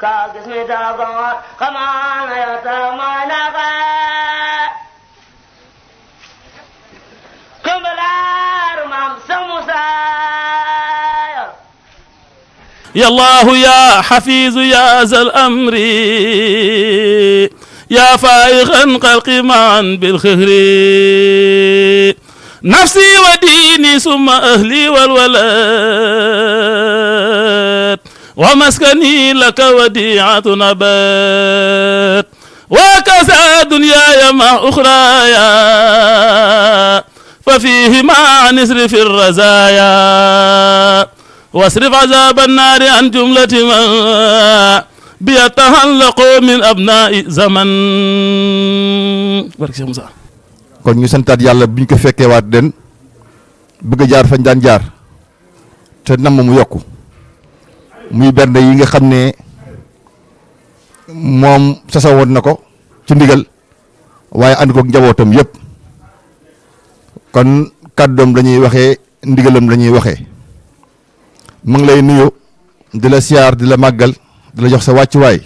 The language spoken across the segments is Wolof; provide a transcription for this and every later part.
كاغسمي تاغور كمان يتمنى كمبلار مام سموسا يا الله يا حفيظ يا ذا الأمر يا فائقا خلق معا بالخهر نفسي وديني ثم أهلي والولد ومسكني لك وديعة نبات وكذا دنياي مع أخرايا ففيهما عن اسرف الرزايا واصرف عذاب النار عن جملة من بيتهلقوا من أبناء زمن barke Cheikh Moussa. kon ñu santaat yàlla bu ñu ko fekkee waat den bëgg a jaar fañ daan jaar te namm mu yokku muy bernde yi nga xam ne moom sasa woon na ko ci ndigal waaye ànd koog njabootam yëpp kon kàddoom la ñuy waxee ndigalam la ñuy waxee mu ngi lay nuyu di la siyaar di la màggal di la jox sa wàccuwaay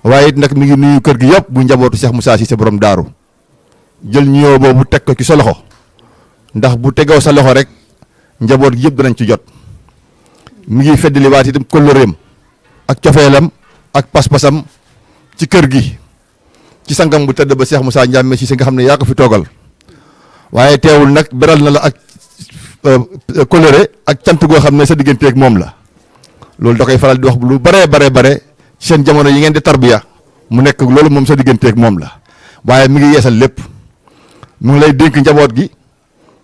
waaye it nag mi ngi nuyu kër gi yëpp bu njabootu Cheikh Moussa Cissé borom daaru jël ñëw boobu teg ko ci sa loxo ndax bu tegoo sa loxo rek njaboot gi yëpp danañ ci jot mi ngi feddali waat itam kóllëreem ak cofeelam ak pas-pasam ci kër gi ci sangam bu tëdd ba Cheikh Moussa Ndiamé Cissé nga xam ne yaa ko fi toogal waaye teewul nag beral na la ak kóllëre ak cant goo xam ne sa digganteeg moom la loolu da koy faral di wax lu bare seen jamono yi ngeen di tarbiya mu nekk loolu moom sa digganteeg moom la waaye mi ngi yeesal lépp mu ngi lay dénk njaboot gi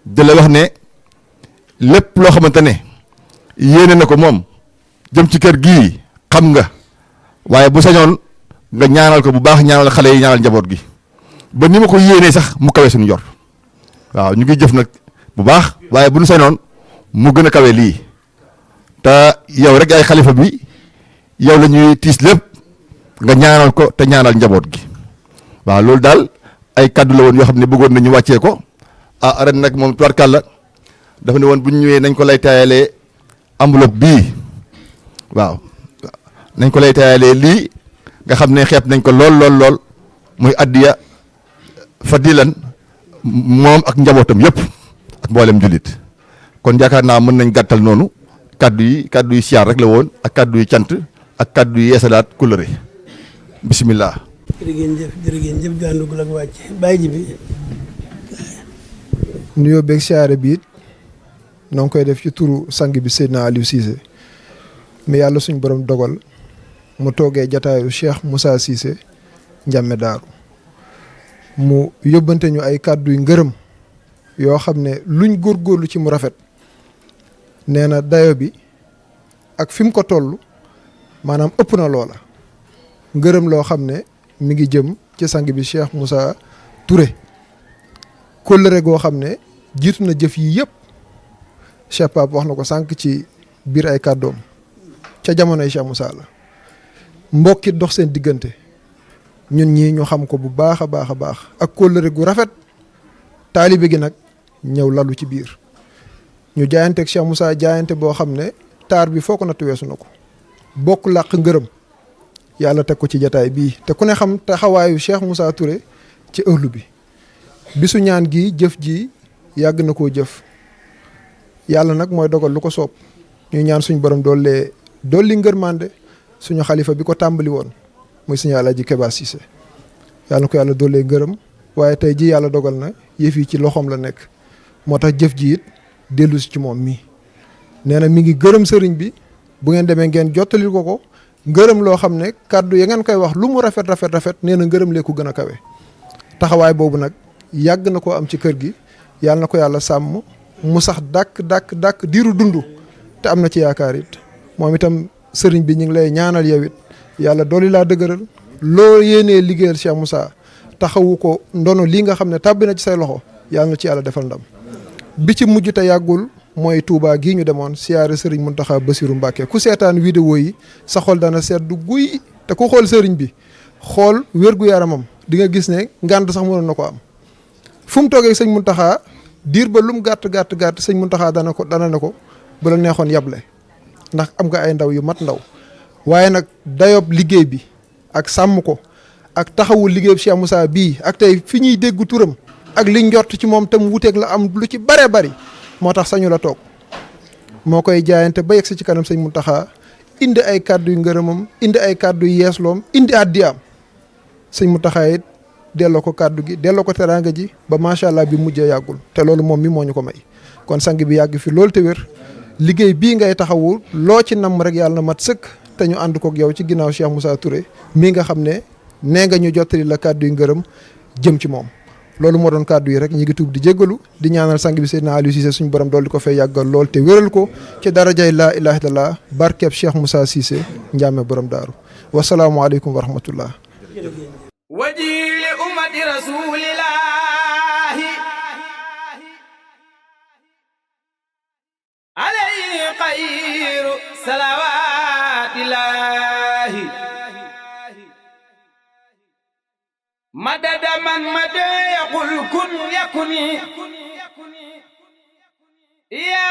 di la wax ne lépp loo xamante ne yéene na ko moom jëm ci kër gii xam nga waaye bu sañoon nga ñaanal ko bu baax ñaanal xale yi ñaanal njaboot gi ba ni ma ko yéenee sax mu kawe suñu jor waaw ñu ngi jëf nag bu baax waaye bu ñu sañoon mu gën a kawe lii te yow rek ay xalifa bi yow la ñuy tiis lépp nga ñaanal ko te ñaanal njaboot gi waaw loolu daal ay kaddu la woon yoo xam ne bëggoon nañu wàccee ko ah ren nag moom tubarkàlla dafa ne woon bu ñu ñëwee nañ ko lay taayalee enveloppe bii waaw nañ ko lay taayalee lii nga xam ne xeeb nañ ko lool muy addiya fadilan moom ak njabootam yëpp ak mboolem jullit kon yaakaar naa mën nañ gàttal noonu kaddu yi siyaar rek la woon ak kaddu yi cant ak kaddu yi yeesalaat kóllëre bisimilah. jërë ngeen jëf gàndugul ak wàcc bàyyi ji bi. nuyoo beeg siyaare bi it noo ngi koy def ci turu sang bi Seydina Aliou Cissé mais yàlla suñ borom dogal mu toogee jataayu Cheikh Moussa Cissé Ndiamé Daaru mu yóbbante ñu ay kàddu yu ngërëm yoo xam ne luñ góorgóorlu ci mu rafet nee na dayo bi ak fi mu ko toll maanaam ëpp na loola ngërëm loo xam ne mi ngi jëm ci sang bi Cheikh Moussa Touré kóllëre goo xam ne jiitu na jëf yi yëpp Cheikh Pape wax na ko sànq ci biir ay kàddoom ca jamonoy Cheikh Moussa la mbokki dox seen diggante ñun ñii ñu xam ko bu baax a baax a baax ak kóllëre gu rafet taalibe gi nag ñëw lalu ci biir ñu jaayanteeg Cheikh Moussa jaayante boo xam ne taar bi foo ko natt weesu na ko bokk làq ngërëm yàlla teg ko ci jataay bii te ku ne xam taxawaayu Cheikh Moussa Touré ci ëllu bi bisu ñaan gi jëf ji yàgg na koo jëf yàlla nag mooy dogal lu ko soob ñu ñaan suñu borom dolli ngërmande suñu xalifa bi ko tàmbali woon muy suñu Alaaji Keba Cissé yàlla na ko yàlla dollee ngërëm waaye tey ji yàlla dogal na yëf yi ci loxoom la nekk moo tax jëf ji it dellu si ci moom mii nee na mi ngi gërëm sëriñ bi bu ngeen demee ngeen jottali ko ngërëm loo xam ne kàddu ya ngeen koy wax lu mu rafet nee na ngërëm lee ko gën a kawe taxawaay boobu nag yàgg na koo am ci kër gi yàlla na ko yàlla sàmm mu sax dàkk diiru dund te am na ci yaakaar it moom itam sëriñ bi ñu ngi lay ñaanal yow it yàlla dooli laa dëgëral loo yéenee liggéeyal Cheikh Moussa taxawu ko ndono lii nga xam ne tàbbi na ci say loxo yàlla na ci yàlla defal ndam bi ci mujj te yàggul mooy Touba gii ñu demoon siyaare sëriñ Mountakha Bassirou Mbacké ku seetaan vidéo yi sa xol dana seddu guy te ku xool sëriñ bi xool wér-gu-yaramam di nga gis ne ngànt sax mënoon na ko am fu mu toogee sëñ Mountakha diir ba lum gàtt sëñ Mountakha dana ne ko bu la neexoon yable ndax am nga ay ndaw yu mat ndaw waaye nag dayob liggéey bi ak sàmm ko ak taxawul liggéeyub Cheikh Moussa bii ak tey fi ñuy dégg turam ak liñ njort ci moom tam wuteeg la am lu ci bare bari moo tax sañu la toog moo koy jaayante ba yegg si ci kanam sëñ Mountakha indi ay kàddu yu ngërëmam indi ay kàddu yu yeesloom indi addiyaam sëñ Mountakha it delloo ko kàddu gi delloo ko teraanga ji ba macha allah bi mujjee yàggul te loolu moom mi moo ñu ko may kon sang bi yàgg fi loolu te wér liggéey bii ngay taxawu loo ci nam rek yàlla na mat sëkk te ñu ànd kook yow ci ginnaaw Cheikh Moussa Touré mii nga xam ne nee nga ñu jottali la kàddu yu ngërëm jëm ci moom loolu moo doon kàddu yi rek ñu ngi tuub di jéggalu di ñaanal sang bi Seydina Aliou Cissé suñu borom dool di ko fay yàggal lool te wéral ko ci darajay laa ilaaha illallah barkeb Cheikh Moussa Cissé njàmme borom daaru wasalaamualeykum wa rahmatullah wajili ummati rasulillahi alayhi xayru salawatillahi madada man mada yaqul kun yakuni ya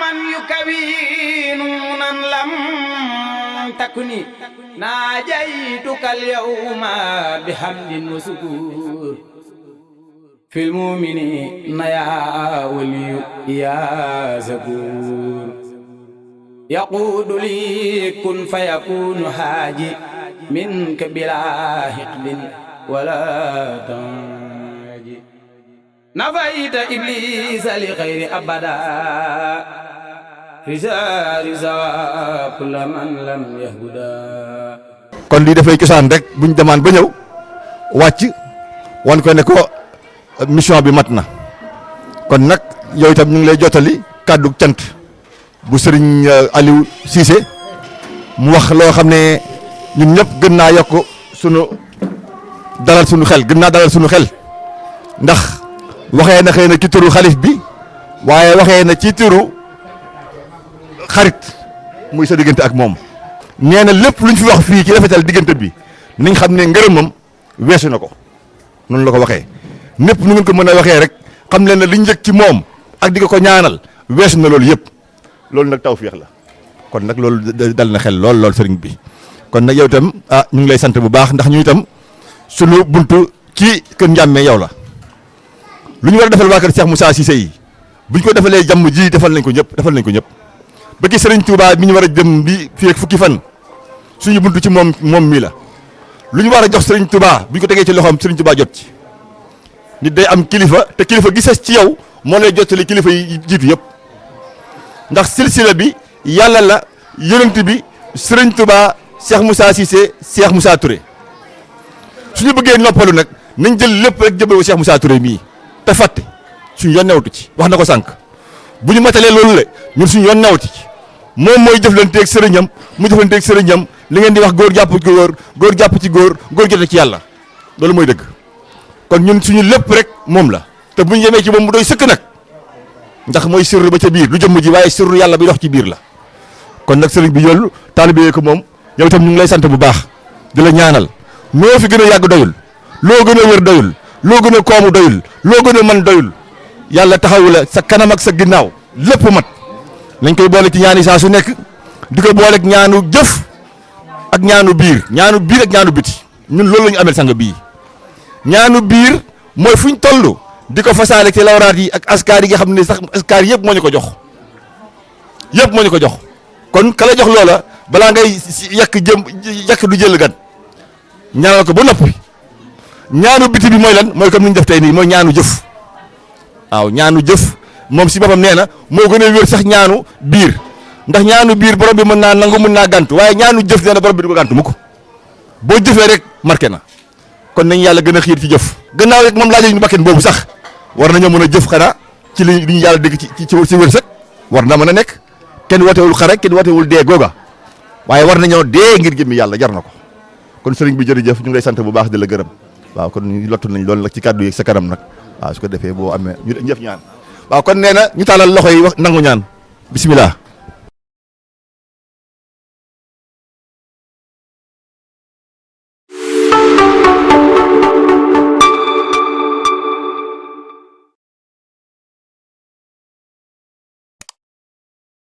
man yukawinunan lam takuni najaytuka alyawma bihamdin wa sukur fil mu'minina ya waliyu ya zakur yaqudu li kun fayakunu haji minka bila hiqdin wala taji nafayta iblisa li khayri abada riza kulla man lam yahbuda. kon lii dafay cosaan rek buñ demaan ba ñëw wàcc wan ko ne ko mission bi mat na kon nag yow itam ñu ngi lay jottali kàddu cant bu sëriñ Aliou Cissé mu wax loo xam ne ñun ñëpp gën naa yokk sunu dalal sunu xel gën naa dalal sunu xel ndax waxee na xëy na ci turu xalif bi waaye waxee na ci turu xarit muy sa diggante ak moom nee na lépp luñ fi wax fii ci rafetal diggante bi nañ xam ne ngërëmam weesu na ko noonu la ko waxee népp nu ngeen ko mën a waxee rek xam leen ne liñ njëkk ci moom ak di ko ñaanal weesu na loolu yëpp loolu nag tawfeex la kon nag loolu dal na xel lool sëriñ bi kon nag yow itam ñu ngi lay sant bu baax ndax ñu itam sunu buntu ci kër Ndiamé yow la lu ñu war a defal waa kër Cheikh Moussa Cissé yi buñ ko defalee jàmm ji defal nañ ko ñëpp ba ki sëriñ Touba bi ñu war a jëm bi fii ak fukki fan suñu buntu ci moom mii la lu ñu war a jox sëriñ Touba bu ñu ko tegee ci loxoom sëriñ Touba jot ci nit day am kilifa te kilifa gi sës ci yow moo lay jottali kilifa yi jiitu yëpp ndax silsila bi yàlla la yonent bi sëriñ Touba Cheikh Moussa Cissé Cheikh Moussa Touré suñu bëggee noppalu nag nañ jël lépp rek jëbal Cheikh Moussa Touré mii te fàtte suñu yoon newtu ci wax na ko sànq bu ñu matalee loolu le ñun suñu yoon newti ci moom mooy jëflanteeg sëriñam mu jëflanteeg sëriñam li ngeen di wax góor jàpp ci góor jàpp ci góor jote ci yàlla loolu mooy dëgg kon ñun suñu lépp rek moom la te bu ñu yemee ci moom mu doy sëkk nag ndax mooy sirru ba ca biir lu jëmm ji waaye sirru yàlla bi dox ci biir la kon nag sëriñ bi yoolu taalibe ko moom yow itam ñu ngi lay sant bu baax di la ñaanal loo fi gën a yàgg doyul loo gën a wér doyul loo gën a koomu doyul loo gën a man doyul yàlla taxawu la sa kanam ak sa ginnaaw lépp mat nañ koy boole ci ñaani saa su nekk di ko boole ak ñaanu jëf ak ñaanu biir ak ñaanu biti ñun loolu la ñu amel sang bii ñaanu biir mooy fuñ toll di ko fasaale ci lawraat yi ak askar yi nga xam ne sax askar yëpp moo ñu ko jox kon ka la jox loola balaa ngay yàq du jël gan ñaanal ko ba noppi ñaanu biti bi mooy lan mooy comme ni ñu def tey nii mooy ñaanu jëf waaw ñaanu jëf moom si boppam nee na moo gën a wér sax ñaanu biir ndax ñaanu biir borom bi mën naa nangu mën naa gàntu waaye ñaanu jëf nee na borom bi du ko gàntu mukk boo jëfee rek marqué na kon nañ yàlla gën a xiir ci jëf gannaaw rek moom laaj ñu bakken boobu sax war nañoo mën a jëf xanaa ci li ñu yàlla dégg ci wërsëg war na mën a nekk kenn wootewul xare kenn wootewul dee googa waaye war nañoo dee ngir jëmmi yàlla jar na ko kon sëriñ bi jërëjëf ñu ngi lay sant bu baax di la gërëm waaw kon ñu lottu nañ loolu nag ci kàddu yi sa kanam nag waaw su ko defee boo amee ñu jëf ñaan waaw kon nee na ñu tàllal loxo yi wax nangu ñaan bisimilah